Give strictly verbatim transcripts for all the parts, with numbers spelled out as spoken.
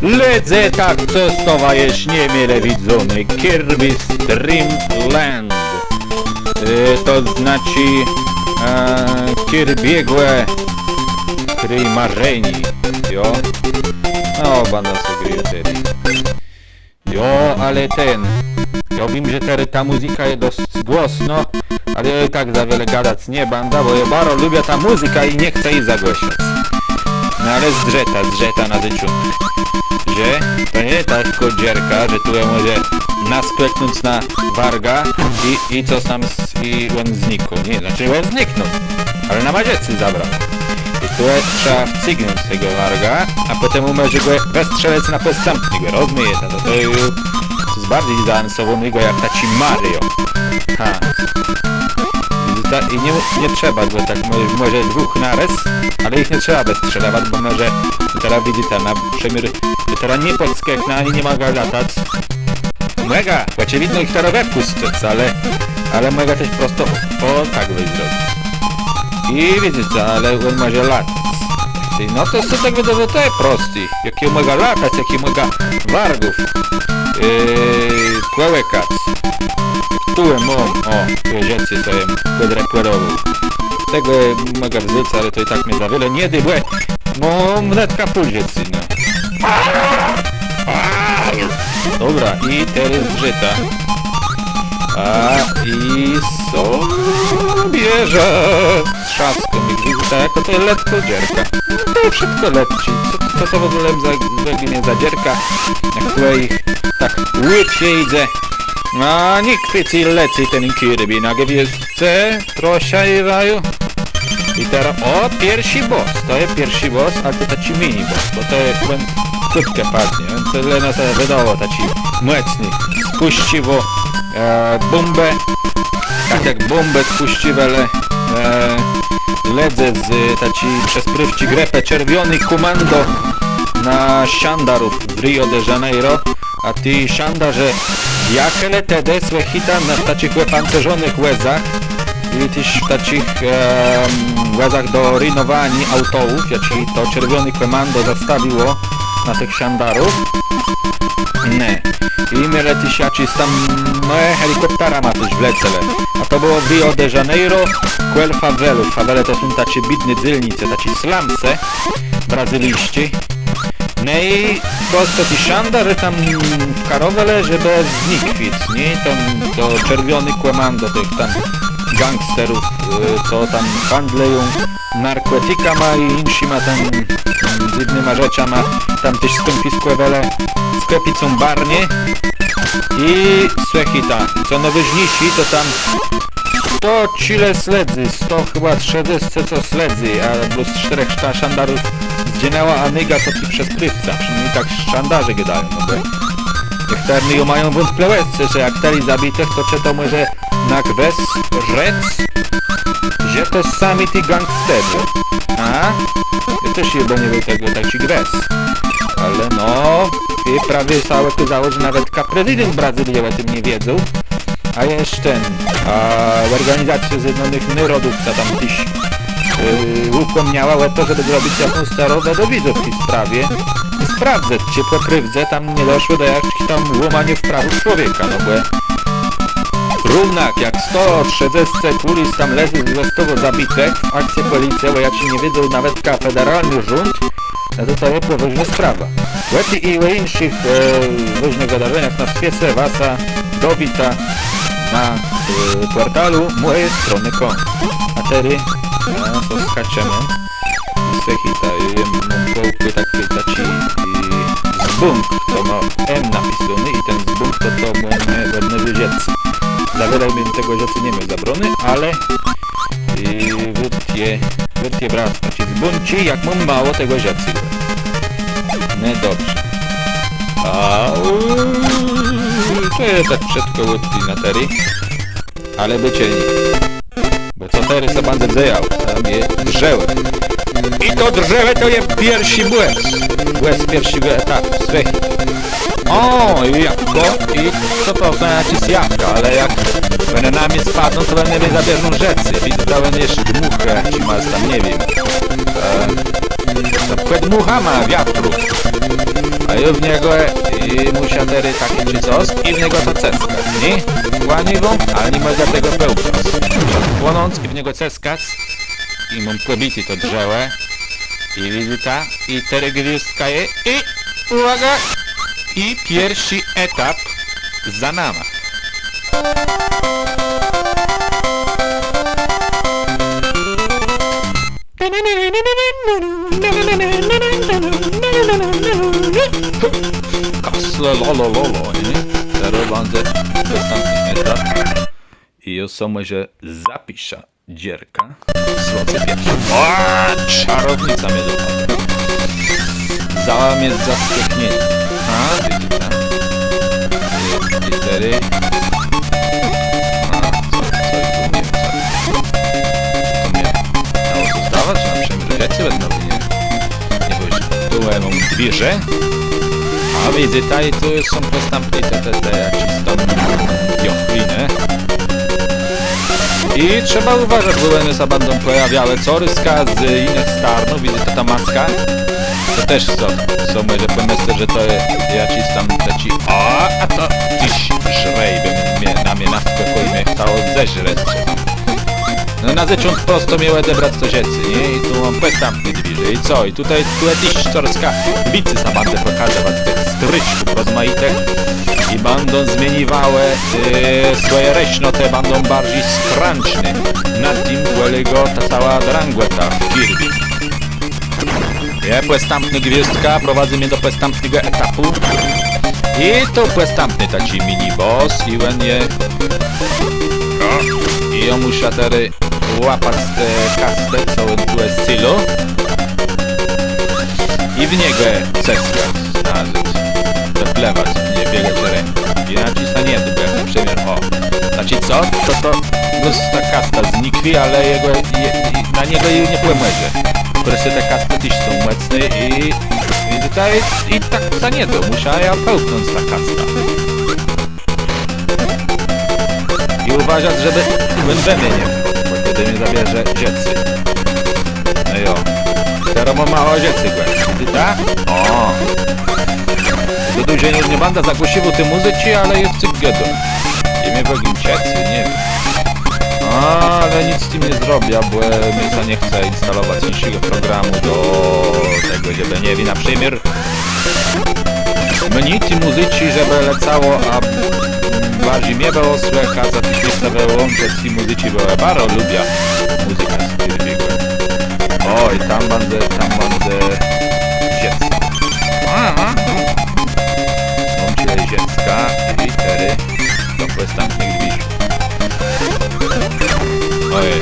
Lëdze, tak, cos to wa jesz nie mielë widzóné. Kirby's Dream Land. E, to znaczi, e, Kirby'égò krôj marzeniô, jo? No, bãdã so grôł terô. Jo, ale ten, jô wiém, że terô ta mùzyka je dosc głosnô, ale jô i tak za wiele gadac nie bãdã, bò jô baro lubiã tã mùzykã i nie chcã ji zagłëszac. No ale zdrzëta, zdrzëta na zôczątk. Że to nie je takô dzierka, że tu mòże naskòknąc na warga i, i cos tam z, i òn zniknął. Nié, znaczi òn zniknął. Ale nama żëcé zabrôł. I tu trzeba wcygnąc tegò warga, a pòtemù mòże gò wëstrzelëc na pòstãpnégò, rozmiejeta? To, to ju cos barżi zaawansowónégò jak taczi Mario. Ha. Widzyta? I nie, nie trzeba gò tak, mò-, mòże dwùch narôz, ale jich nie trzeba wëstrzelac, bò mòże, terô widzyta, na przëmiôr, terô nie pòdskòknã, ani ni mògã latac. Mògã, òczëwidno jich terô wëpùscëc, ale, ale mògã téż prosto, ò, tak wëzdrzec. I widzyta, ale òn mòże latac. Tej, no to sã tak wëdôwô, że to je prosté. Jak jô mògã latac, jak jô mògã wargów, e, pòłekac. Tu jem móm, ò, tu je żëcé, co jem pòdrepòrowôł. Tegò mògã wząc, ale to i tak mie za wiele nie dô, bò móm wnetka fùl żëcô, no. Dobra, i terô zdrzëta. A, i so bierze. Trzaskô mie gwizdô, jakô to je letkô dzierka. To wszëtkò letczi. Co, co to w ògóle za, w ògóle za dzierka, na chtërny tak łatwie jidze? A nick, tej lecy ten Kirby na gwiôzdce. Proszã, Iwaju. I terô, ò, pierszi boss. To je pierszi boss, ale to taczi mini boss, bò to je ten krótkò padnie. Ten to leno sã wëdôł taczi mòcny. Spùscył, e, bómbã. Tak jak bómbã spùscywelë, e, lëdze z taczi przezwiskò Grëpë Czerwioné Kòmando na szandarów w Rio de Janeiro. A ti szandarzë jachelë tedë, słëchôjta, na taczich òpancerzonëch wòzach i téż w taczich, em, wòzach do rinowaniô autołów, jaczé to Czerwioné Kòmando zastawiło na tëch szandarów. Nié. I mielë téż jaczis tam, no, helikòpterama téż wlecelë. A to bëło w Rio de Janeiro, kòl fawelów. Fawele to są taczé biédné dzélnice, taczé slumsë brazylijsczé. No i prosto ti szandarzë tam wkarowelë, żebë znikwic, nié? Tam to Czerwioné Kòmando tëch tam gangsterów, e, co tam handlëją narkòtikama i jinszima tam, mm, dzywnyma rzeczama, tam téż skònfiskòwelë, skòpicą barnie. I słëchôjta, co nôwôżniészé, to tam sto czile sledzy, sto chëba trzëdzescë co sledzy, a blós sztërech szta-, szandarów zdżinãło, a nôga to ti przesprôwca. Przënômni tak szandarzë gôdają, no bò niechtërny ju mają wątplëwòscë, że jak tëli zabitëch, to czë to mòże na gwës rzec, że to sami ti gangsterzë. A? Jô téż jô bë nie béł tegò taczi gwës. Ale no, i prawie sã òkôzało, że nawetka prezydent Brazylii ò tim nie wiedzôł. A jesz ten, a Òrganizacjô Zjednónëch Nôrodów sã tam téż, e, ùpòmniała ò to, żebë zrobic jakąs starowã do widzów w ti sprawie i sprawdzëc, czë pò prôwdze tam nie doszło do jaczichs tam łómaniów prawów człowieka, no bò równak jak sto trzëdzescë kùlis tam lëdzy zòstało zabitëch w akcje pòlicje, ò jaczim nie wiedzôł nawetka federalny rząd, no to to je pòwôżnô sprawa. Ò ti i ò jinszich, e, wôżnëch wëdarzeniach na swiece wasa dowita na, e, pòrtalu mòje stronë kropka com. A terô, e, so skaczëmë. Słëchôjta, jô móm kòl se taczi, taczi, e, zbónk, to mô M napisóné i ten zbónk to, to mòje wôrné żëcé. Za wiele bëm tegò żëcô ni miôł zabróné, ale, e, wôrt je, wôrt je brac taczé zbónczi, jak móm mało tegò żëcô. No dobrze. A, to je tak wszëtkò ùtwórné na terô. Ale bë czë nié. Bò co terô sã bãdze dzejało? Tam je drzewò. I to drzewò to je pierszi bòs. Bòs pierszégò etapù, słëchôj. Ò, i jabkò. I co to za jaczés jabka? Ale jak òne na mie spadną, to òne mie zabierzą żëcé. Widzã, to òne jesz dmùchô, czë mô tam, nie wiém. E, Pòdmùchama wiatru. A I w niegò, i mùszã terô taczé czë cos, i w niegò to cëskac, nié? Skłaniwóm, ale ni mògã tegò pòłknąc. Płonąc i w niegò cëskac. I móm pòbité to drzewò. I widzyta, i terô gwiôzdka je, i ùwôga! I pierszi etap za nama. Kasle, lo, lo, lo, lo, nié? Terô bãdze nastãpny etap. I jô so mòże zapiszã. Dzierka. Słońce pierszi. Ò, czarownica mie dopadła. Załam je zaskòczenié. A, widzyta. I, i terô. A, co, co tu mie, co? To mie miało sã zdawac, że na przëmiôr rzeczë bãdą, nié? Nie, bò ju tu móm dwiérze. A widzyta, i tu ju są pòstãpné te, te, te, jaczés tam diôbłë, nié? I trzeba ùwôżac, bò òne sã bãdą pòjôwiałë corôz z jinëch starnów, widzyta, ta maska. To téż co, co mòże pòmëslec, że to je jaczis tam taczi, a, a to téż żrej bë mie, na mie naskòkô i mie chcało zeżrec, co tam. No, na zôczątk prosto miôł òdebrac to żëcé, nié? I tu móm pòstãpné dwiérze. I co? I tutaj, tu téż corôz wicy sã bãdze pòkazëwac tëch strôszków rozmajitëch. I bãdą zmieniwałë, e, swòje rësznotë, bãdą barżi skrãczné. Na tim pòlégô ta całô drãgòta w Kirby. Je pòstãpnô gwiôzdka, prowadzy mie do pòstãpnégò etapù. I to pòstãpny taczi mini boss, i òn je. No. I jô mùszã terô łapac te kastë, co òn tu je sylô. I w niegò cëskac nazôd. Wëplëwac w niegò, biegôc rãką. Jinaczi sã nie dô, jak na przëmiôr, ò. Znaczi co? To, to, no, ta kasta znikwi, ale jegò, je, je, na niegò ju nie pòmòże. Proste, te kastë téż są mòcné i, i tutaj i tak sã nie dô. Mùszã jã pòłknąc, ta kasta. I ùwôżac, żebë òn we mie nie wpôdł, bò tedë mie zabierze żëcé. No jo. Terô móm mało żëcégò. Widzyta? Ò. Gôdôł, że ju nie bãdã zagłësziwôł ti mùzyczi, ale jô cyg gôdóm. I mie w ògle żëcé, nie wiém. Ale nic z tim nie zrobiã, bò mie sã nie chce instalowac jinszégò programù do tegò, żebë, nie wiém, na przëmiôr mni ti mùzyczi, żebë lecało, a barżi mie bëło słëchac, a téż nie chce wëłączëc ti mùzyczi, bò jô baro lubiã mùzykã z Kirbégò. Ò, i tam bãdze, tam bãdze żëcé. Móm czile żëcka i terô do pòstãpnëch dwiérzi. Ojej.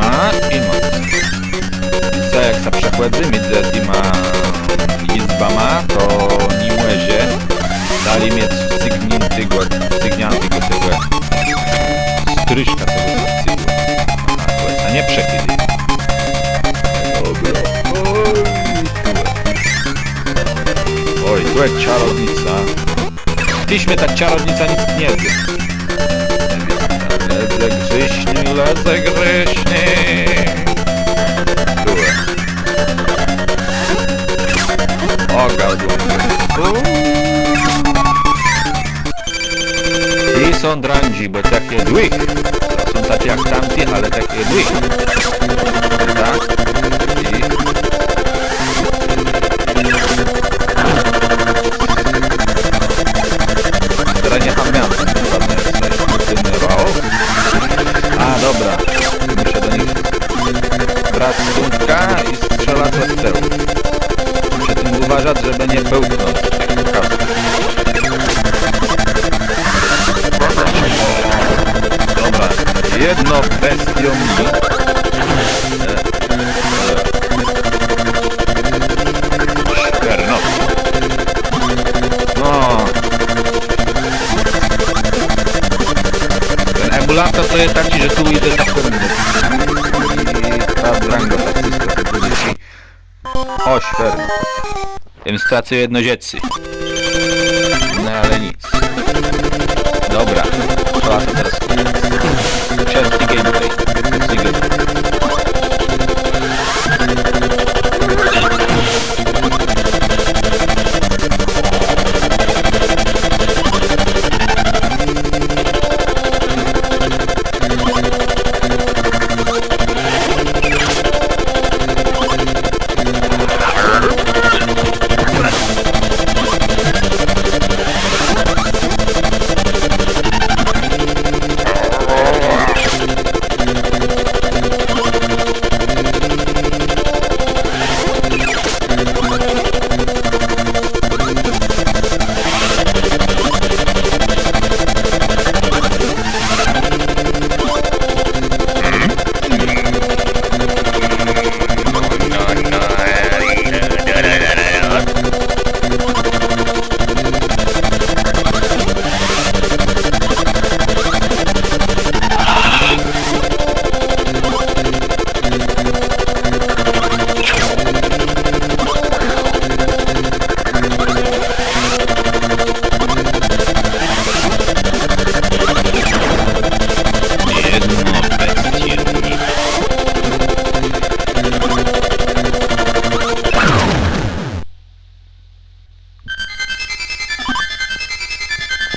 A, i mòc. Za jak sã przechòdzy midzë tima jizbama, to ni mòże dali miec wcygniãtégò, wcygniãtégò tegò strëszka, co gò wcygł. A, to je nie przechòdzy. Dobra. Oj, tu je. Oj, tu je czarownica. Téż mie ta czarownica nic nie dô. Lëdze grzészny, lëdze grzészny. Tu. Ò, gardło. I są drãdżi, bò tak je dłëg. Są taczi jak tamti, ale tak je dłëg. Tak? I Terô nie pamiãtóm dokładnie, co jô z tim robił. A, dobra. Mùszã do nich brac stądka i strzelac òd tëłu. Przë tim ùwôżac, żebë nie pòłknąc tëch kastów. Dobra, jedno bestią mni. E, Szperno. No. Ten emùlator to je taczi, że tu jidze za pòmnã. I ta drãgô tak cëskô te pòzycje. Ò, szperno. Jem stracył jedno żëcé. No ale nic. Dobra, trzeba to terô skùńczëc. Czas na gameplay. Nic nie gadôj.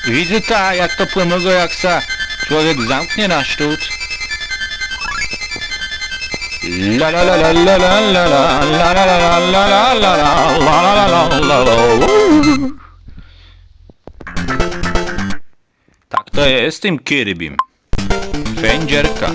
Widzyta, jak to pòmôgô, jak sã człowiek zamknie na sztót. Tak to je z tim Kirbim. Fejn gierka.